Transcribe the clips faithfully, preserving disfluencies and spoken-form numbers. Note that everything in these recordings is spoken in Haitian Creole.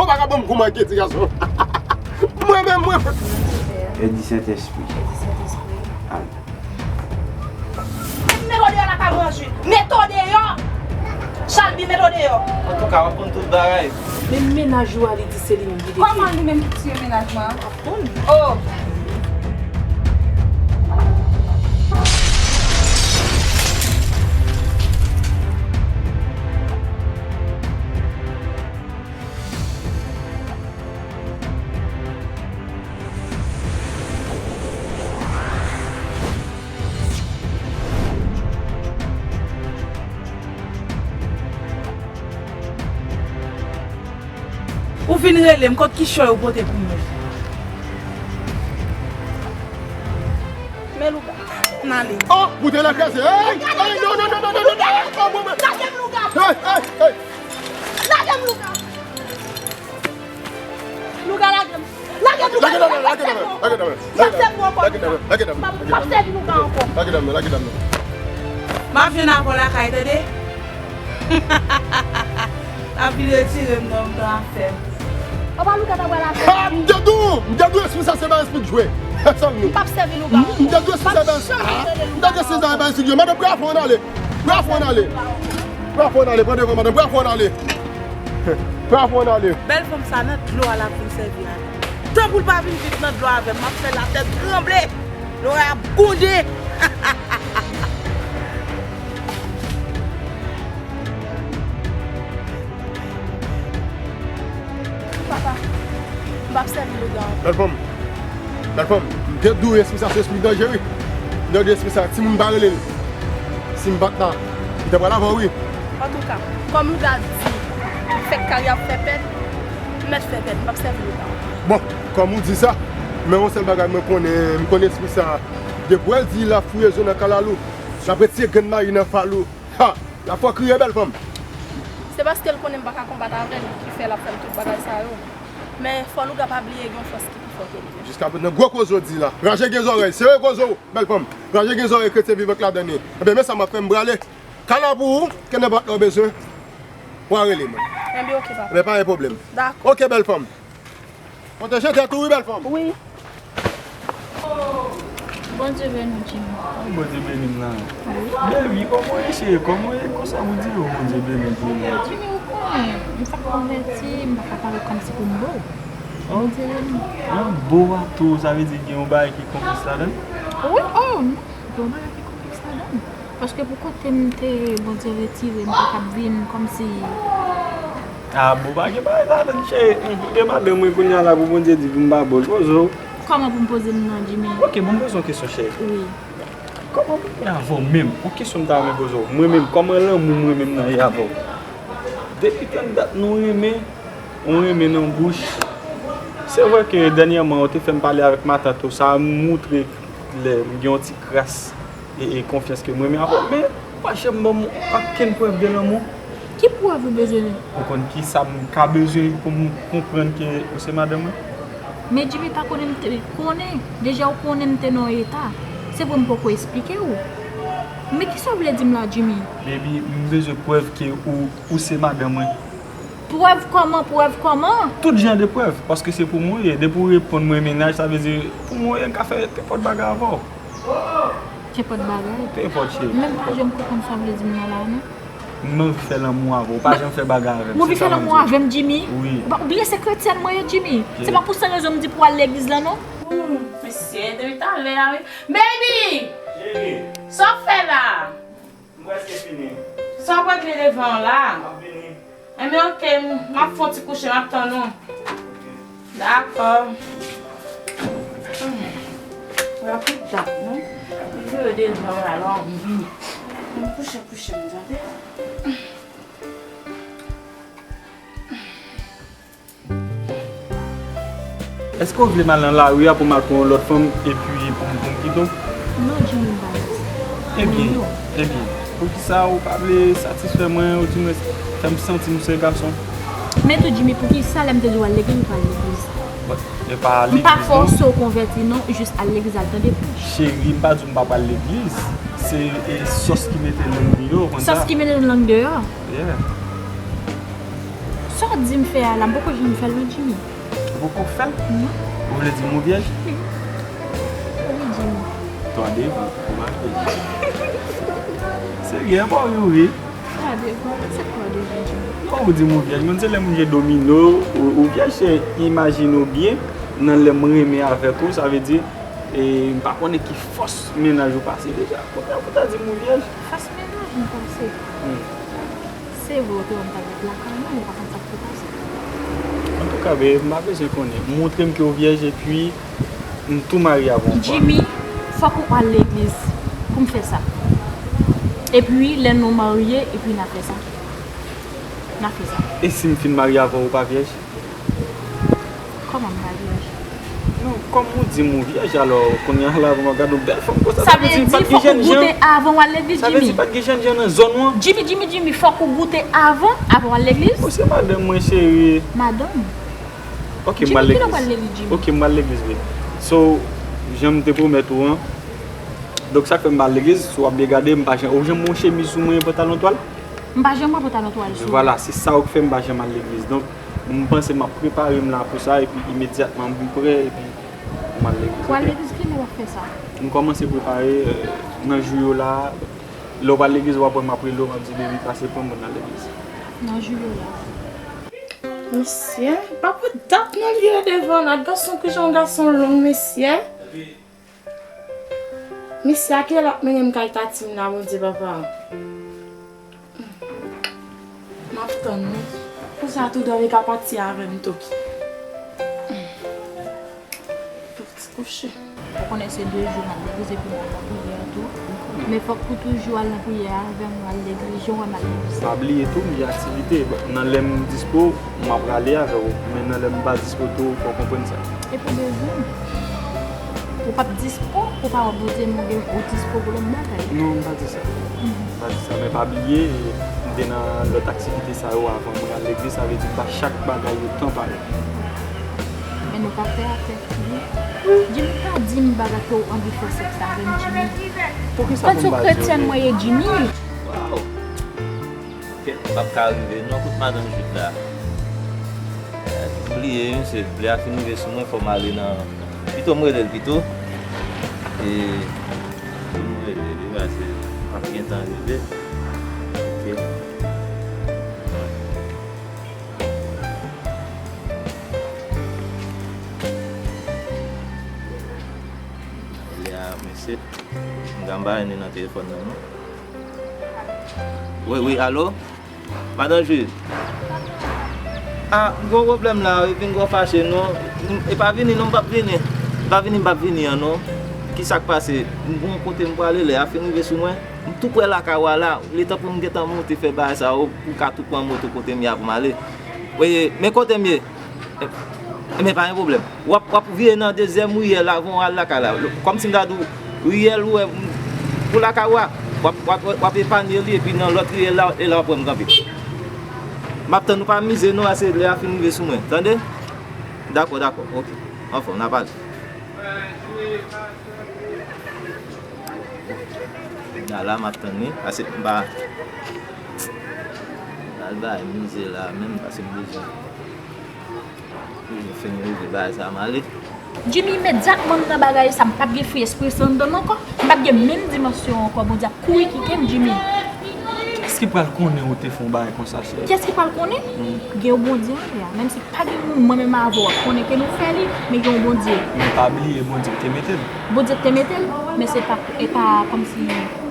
pa ka ban m kou manke ti gason. Mwen menm, mwen. Èdi Sentespri. Amen. Mete w deyò lakay mwen, Anjou. Mete w deyò. Chalbi, mete w deyò. Antouka, w ap konn tout bagay. Men mennaj ou a, li di se li menm ki te tiye. Kòman li menm ki tiye mennaj mwen an? Konn. Oh. Ou vin rele m, kot kichòy ou pote pou mwen? Men louga, n ale. Oh, bouton la kraze. Hey, hey, non, non, non, non, non, non, non, non, non, non. Lage m louga. Hey, hey, hey. Lage m louga. Louga, lage m. Lage m, lage m, lage m, lage m, lage m. M ap sèvi w ankò. M ap sèvi louga ankò. Lage dam nan, lage dam nan. M ap jwenn avè w lakay, tande? N ap vin retire m nan, nan afè m. Papa Louga ta pral avè m. Ha, m te di w, m te di w espri sa se pa espri jwe. Sa m ye. M p ap sèvi louga ankò. M te di w espri sa se pa espri jwe. Madanm, pran afè w n ale. Pran afè w n ale. Pran afè w n ale, pran devan madanm, pran afè w n ale. Pran afè w n ale. Bèl fanm sa nan dlo a l ap vin sèvi a. Tanpri l pa vin viv nan dlo avè m, m ap fè latè tranble. Lò a ap gwonde. Papa, m p ap sèvi louga ankò. Bèl fanm. Bèl fanm. M te di w espri sa se espri danje wi. M te di w espri sa, timoun pa rele l. Si m pa t la, li ta pral avè w wi. Antouka, kòm louga di, fè kari ap fè pèt, m mèt fè pèt, m p ap sèvi louga ankò. Bon, kòm ou di sa, men yon sèl bagay mwen konnen, m konn espri sa. Depi w wè l di l ap fouye zo nan kalalou, l ap retire grenn mayi nan falou. Ha! L ap fè w kriye, bèl fanm. Se paske l konnen m pa ka konbat avè l ki fè l ap fè m tout bagay sa yo. Men fò louga pa bliye gen yon fòs ki pi fò ke li. Jiskaprezan, gwo koze w di la. Raje gen zòrèy, sere koze w, bèl fanm. Raje gen zòrèy, kretyen viv ak ladan li. Ebyen, men sa m ap fè, m prale. Kala pou ou, kenenpòt lè w bezwen, w a rele mwen. Enben, oke, papa. Ebyen, pa gen pwoblèm. Dakò. Oke, bèl fanm. Pwoteje tèt ou wi, bèl fanm. Wi. Bondye beni w, Jimmy. Ay, Bondye beni m nan. Wi. Baby, kòman w ye, cheri? Kòman w ye? Konsa pou di yo, Bondye beni m tou. Jimmy, ou konnen, m fèk konvèti, m pa ka pale kòmsi pou m bo. Oh. Bondye beni m. Nan bo a tou, sa vle di gen yon bagay ki konplèks ladan l? Wi, oh, non, gen yon bagay ki konplèks ladan l. Paske pou kote m te, Bondye retire m, m pa t ap vin kòmsi. A, bon, pa gen bagay ladan, cheri. M gen madanm mwen kounye a la pou Bondye di pou m pa bo l. Poze w. Kòman pou m poze m nan, Jimmy? Ok, bon, m poze w yon kesyon, cheri. Wi. Kòman pou mwen avè w menm? Yon kesyon m ta renmen poze w. Mwen menm, kòman lanmou mwen menm nan ye avè w? Depi tann dat nou renmen, yon renmen nan bouch. Se vre ke dènyèman, ou te fè m pale avèk matant ou, sa moutre klè m gen yon ti kras e, e konfyans ke m renmen avè w, men ou pa janm ban m okenn prèv de lanmou. Ki prèv ou bezwen? Ou konn ki sa m ka bezwen pou m konprann ke ou se madanm mwen? Men Jimmy pa konnen m te konnen. Deja ou konnen m te nan yon eta. Se vre m poko esplike w. Men kisa w vle di m la, Jimmy? Baby, m bezwen prèv ke ou, ou se madanm mwen. Prèv kòman, prèv kòman? Tout jan de prèv, paske se pou mwen w ye. Depi w reponn mwen mennaj, sa vle di pou mwen w ye, m ka fè nenpòt bagay avè w. Nenpòt bagay? Nenpòt, cheri. Men m pa janm konprann sa w vle di m nan la, non. M anvi fè lanmou avè w, ou pa janm fè bagay avè m. Ou anvi fè lanmou avè m, Jimmy? Wi. Ou bliye se kretyèn mwen ye, Jimmy? Se pa pou sa rezon m di pou w al legliz la, non? Mesye, depi talè a, wi. Baby! Cheri. Sa w fè la? M prèske fini. Sa w ap regle devan an la? M ap vini. Enben, oke, m, m ap fè yon ti kouche, m ap tann ou. Dakò. Rapid dat, non? M vire devan an la, lè w vini. M kouche, kouche, m tande. Èske w vle m al nan lari a pou m al pran yon lòt fanm epi pou m, pou m kite w? Non, Jimmy, m pa vle sa. Ebyen, ebyen, poukisa ou pa vle satisfè mwen, oudimwens fè m santi m se gason? Men tou, Jimmy, poukisa lè m te di w al legliz, ou pa al legliz? Bon, e pa legliz, non. M pa fòse w konvèti, non, jis al legliz, al tande. Cheri, m pa di w m pa pral legliz. Se, e, sòs ki mete lang deyò, ou konn sa? Sòs ki mete lang deyò? Yeah. Sa Sa w di m fè a la, m poko janm fè l non, Jimmy. Ou poko fè l? Non. Ou vle di m ou vyèj? Wi, Jimmy. Twa devan, ou maryaj. Serye, pa w ri. Twa devan, se twa devan, Jimmy. Non, ou di m ou vyèj, moun se lè moun jwe domino, ou, ou vyèj, se imajine w byen, nan lè m renmen avèk ou, sa vle di, e, m pa konnen ki fòs mennaj ou pase deja. Kounye a pou ta di m ou vyèj? Fòs mennaj m pase. Hmm. Se vre, ou te wè m t ap ret lakay mwen, ou pa konn sa k te pase. Antouka, bebe, m pa bezwen konnen. Montre m ke w vyèj epi m tou marye avè w ankò. Jimmy, fòk ou al legliz pou m fè sa. Epi, lè nou marye, epi n a fè sa. N a fè sa. E si m fin marye avè w, ou pa vyèj? Kòman m pa vyèj? Non, kòm ou di m ou vyèj, alò, kounye a la, bon, gade yon bèl fanm konsa, sa vle di fòk ou goute avan w al legliz, Jimmy. Sa vle di pa t gen jènjan nan zòn ou an? Jimmy, Jimmy, Jimmy, fòk ou goute avan, avan w al legliz? Bon, se madanm mwen, cheri. Madanm? Ok, m al legliz. Jimmy, kilè w pral legliz, Jimmy? Ok, m al legliz, wi. So, jan m te pwomèt ou an, donk sa k fè m pa al legliz, si w ap byen gade, m pa janm, ou janm wè yon chemiz sou mwen, pantalon twal? M pa janm wè pantalon twal sou mwen. Vwala, se sa k fè m pa janm al legliz. Donk, m panse m ap prepare m la pou sa, epi imedyatman m prè, epi m al legliz. W al legliz, kilè w ap fè sa? M kòmanse prepare, euh, nan jou yo la. Lè w pral legliz, w ap wè m ap rele w, m ap di, "Baby, pase pran m pou n al legliz." Nan jou yo la. Mesye, pa pran dat non li ye devan la. Gason, kijan yon gason long, mesye. Mesye, a kilè l ap mennen m kay tati m la, Bondye papa? M ap tann wi. Konsa tou dòmi ka pati avè m tou. Fòk ti kouche. Ou konnen se de jou m al legliz epi m al nan priyè tou. Men fòk ou toujou al nan priyè avè m, ou al legliz, jan w wè m al legliz. Pa bliye tou, m gen aktivite. Nan lè m dispo, m ap prale avè w. Men nan lè m pa dispo tou, fò w konprann sa. E pou bezwen m. Ou p ap dispo, ou pa wè Bondye, m gen ou dispo pou lòt bagay. Non, m pa di sa. Mhm. M pa di sa, men pa bliye, m te nan lòt aktivite sa yo avan mwen al legliz, sa vle di m ba chak bagay yo tan pa yo. Men nou pa fè afè. Jimmy, pa di m bagay ke w anvi fè sèks avè m, Jimmy. Poukisa pou m pa di w? Kretyen mwen ye, Jimmy. Waw. Ok, m p ap ka rive non kot madanm Jude la. Eh, m bliye, mesye, lè a fin rive sou mwen, fò m ale nan, pito m rele l pito. E, m rele li, paske m ap gentan rive. Ok. Lè a, mesye, m pa wè ni nan telefòn nan, non. Wi, wi, alo? Madan Jwi. A, m gen yon pwoblèm la, epi m gen yon fache, non. E pa vini, non, m p ap vini. M pa vini, m p ap vini an, non. Kisa k pase? M gen yon kote m prale, lè a fin rive sou mwen. M tou prè lakay ou a la, letan pou m gentan monte fè bagay sa yo, pou m ka tou pran moto kote m ye a pou m ale. Wi, men kote m ye. E, men pa gen pwoblèm. W ap, w ap vire nan dezyèm riyèl la, avan w al lakay la. Kòmsi m ta di w, riyèl ou wè, pou lakay ou a, w ap, w ap, w ap epanye li, epi nan lòt riyèl la, e la w ap wè m kanpe. M ap tann ou, pa mize non, paske lè a fin rive sou mwen, tande? Dakò, dakò, ok. Anfòm, n a pale. Kounya la, m ap tann li, paske m pa al bay mize la menm, paske m bezwen, bezwen fin regle bagay sa, m ale. Jimmy, imedyatman m nan bagay sa, m p ap gen free esprit anndan m ankò, m p ap gen menm dimansyon ankò, Bondye ap kouri kite m, Jimmy. Kiyès ki pral konnen ou te fè yon bagay konsa, cheri? Kiyès ki pral konnen? Hmm. Gen yon Bondye anlè a, menm si pa gen moun, mwen menm avè w ap konnen ke nou fè li, men gen yon Bondye. Men pa bliye Bondye ki te mete l. Bondye ki te mete l, men se pa, e pa kòmsi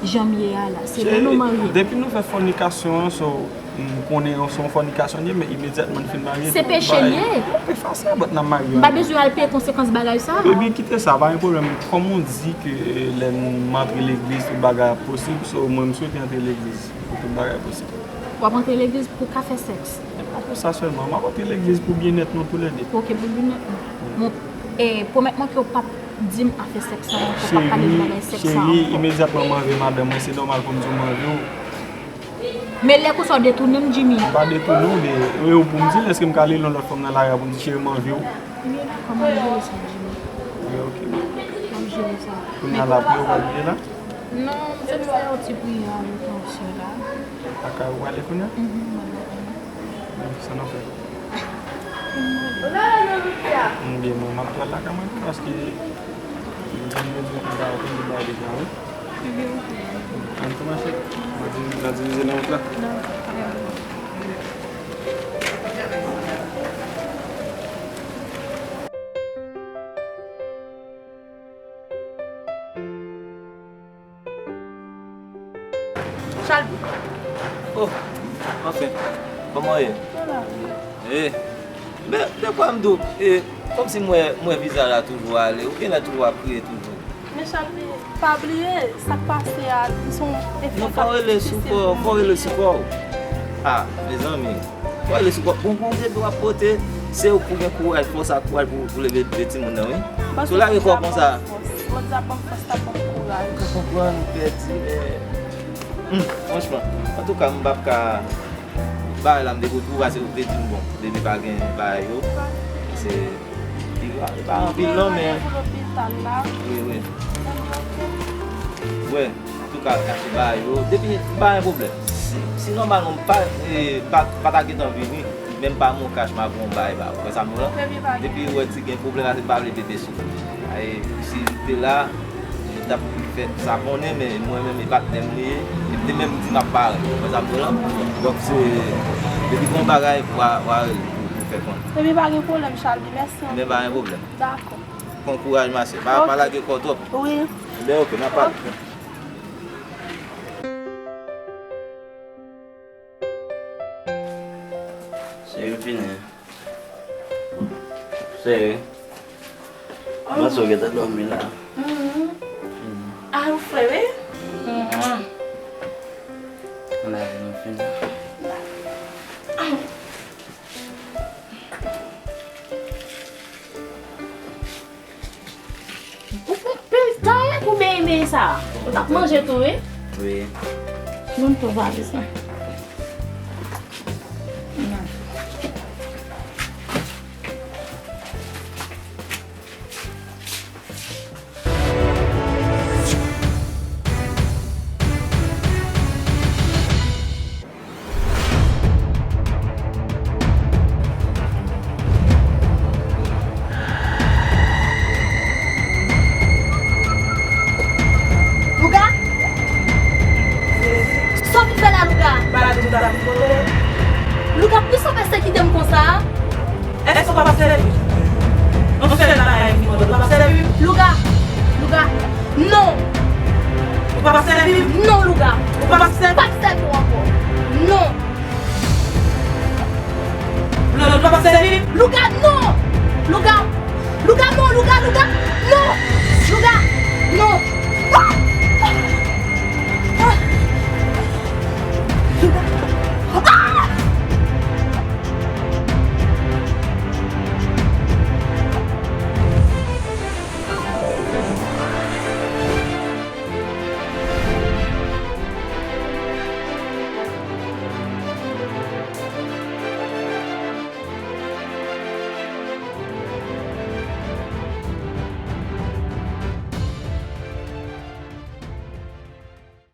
jan m ye a la. Se lè nou marye. Depi nou fè fònikasyon an, so, m konnen se yon fònikasyon li ye, men imedyatman n fin marye, se peche l ye. N ap efase a, but n ap marye. M pa bezwen al peye konsekans bagay sa. Baby, kite sa, pa gen pwoblèm. Kòm ou di ke lè m antre legliz, tout bagay ap posib, so mwen m swete antre legliz pou tout bagay posib. W ap antre legliz pou w ka fè sèks? E pa pou sa sèlman, m ap antre legliz pou byennèt nou toulède. Ok, pou byennèt nou. Bon, e pwomèt mwen ke w p ap di m afè sèks la ankò, w p ap pale m bagay sèks la ankò. Cheri, cheri, imedyatman m anvi madanm mwen, se nòmal pou m di w m anvi w. Men lè konsa w detounen m, Jimmy. M pa detounen w, men e ou pou m di l, èske m ka rele yon lòt fanm nan lari a pou m di cheri m anvi w? Wi, kòman w rele sa, Jimmy? Wi, ok. M ap jere sa. Kounye a la, priyè w pral priye la? Non, m sot fè yon ti priyè avèk yon sè la. Lakay ou prale kounye a? Mhm, m al lakay mwen. Sa n ap fè? Ebyen, mwen, m ap pral lakay mwen tou, paske m te bezwen m ta okenn bagay deja, wi. Ebyen, ok. Ann tou mache. M a di, m a divize nan wout la. Nan, nan. Chalby. Oh, anfen, kòman w ye? Mwen la, wi. Eh, men, de kwa m di w, eh, kòmsi m wè, m wè viza la toujou ale, ou genlè toujou ap kriye toujou. Men Chalby, pa bliye, sa k pase a, li se yon efè k ap difisil pou mwen. Non, fò w rele sou kò w, fò w rele sou kò w. Ah, mezanmi. Wè, lè sou kò, bon, bon, depi w ap pote, se ou k pou gen kouraj, fòs ak kouraj pou, pou leve de timoun nan, wi. Sou lage kò konsa. Bondye ap ban m fòs, l ap ban m kouraj. Mwen konprann ou pèdi, men, hmm, franchman, antouka, m p ap ka, bagay la, m depi ou twouve se ou k te di m, bon, depi pa gen bagay yo, se, li pa, li pa anpil non, men, wi, wi. Wè. Antouka, kache bagay yo. Depi, m pa gen pwoblèm. Si, si nòmalman m pa, eh, pa, pa ta gentan vini, menm pa m yon kach, m ap yon bagay ba ou. Wè sa m di w la? Depi ou wè ti gen pwoblèm la, se pa vle bebe sou. Ay, si li te la, li t ap fè sa konnen, men mwen menm, e patnè m li ye. Li te menm di m ap pare. Wè sa m di w la? Donk, se, depi gen yon bagay, w a, w a rele pou, pou fè konnen. Ebyen, pa gen pwoblèm, Chalby. Mèsi anpil. Men pa gen pwoblèm. Dakò. Pran kouraj, ma sè. Pa, pa lage kò w twòp. Wi. Ebyen, ok, n ap pale. Ok. Cheri, vini. Cheri. Mwen panse w gentan dòmi la. Mhm. A, ou fre, wi. Mhm. Ann ale, nou fini. Ou fè pil tan pou benyen benyen sa. Ou t ap manje tou, wi? Wi. Moun tou valiz mwen. Louga? Sa w vin fè la, Louga? Louga, poukisa w pèsekite m konsa? Èske w p ap aksepte? Yon sèl bagay m di w, w p ap aksepte? Louga! Louga! Non! Ou p ap aksepte? Non, Louga! Ou p ap aksepte? P ap aksepte w ankò. Non! Louga, non! Louga! Louga, non, Louga, Louga! Non! Louga! Non!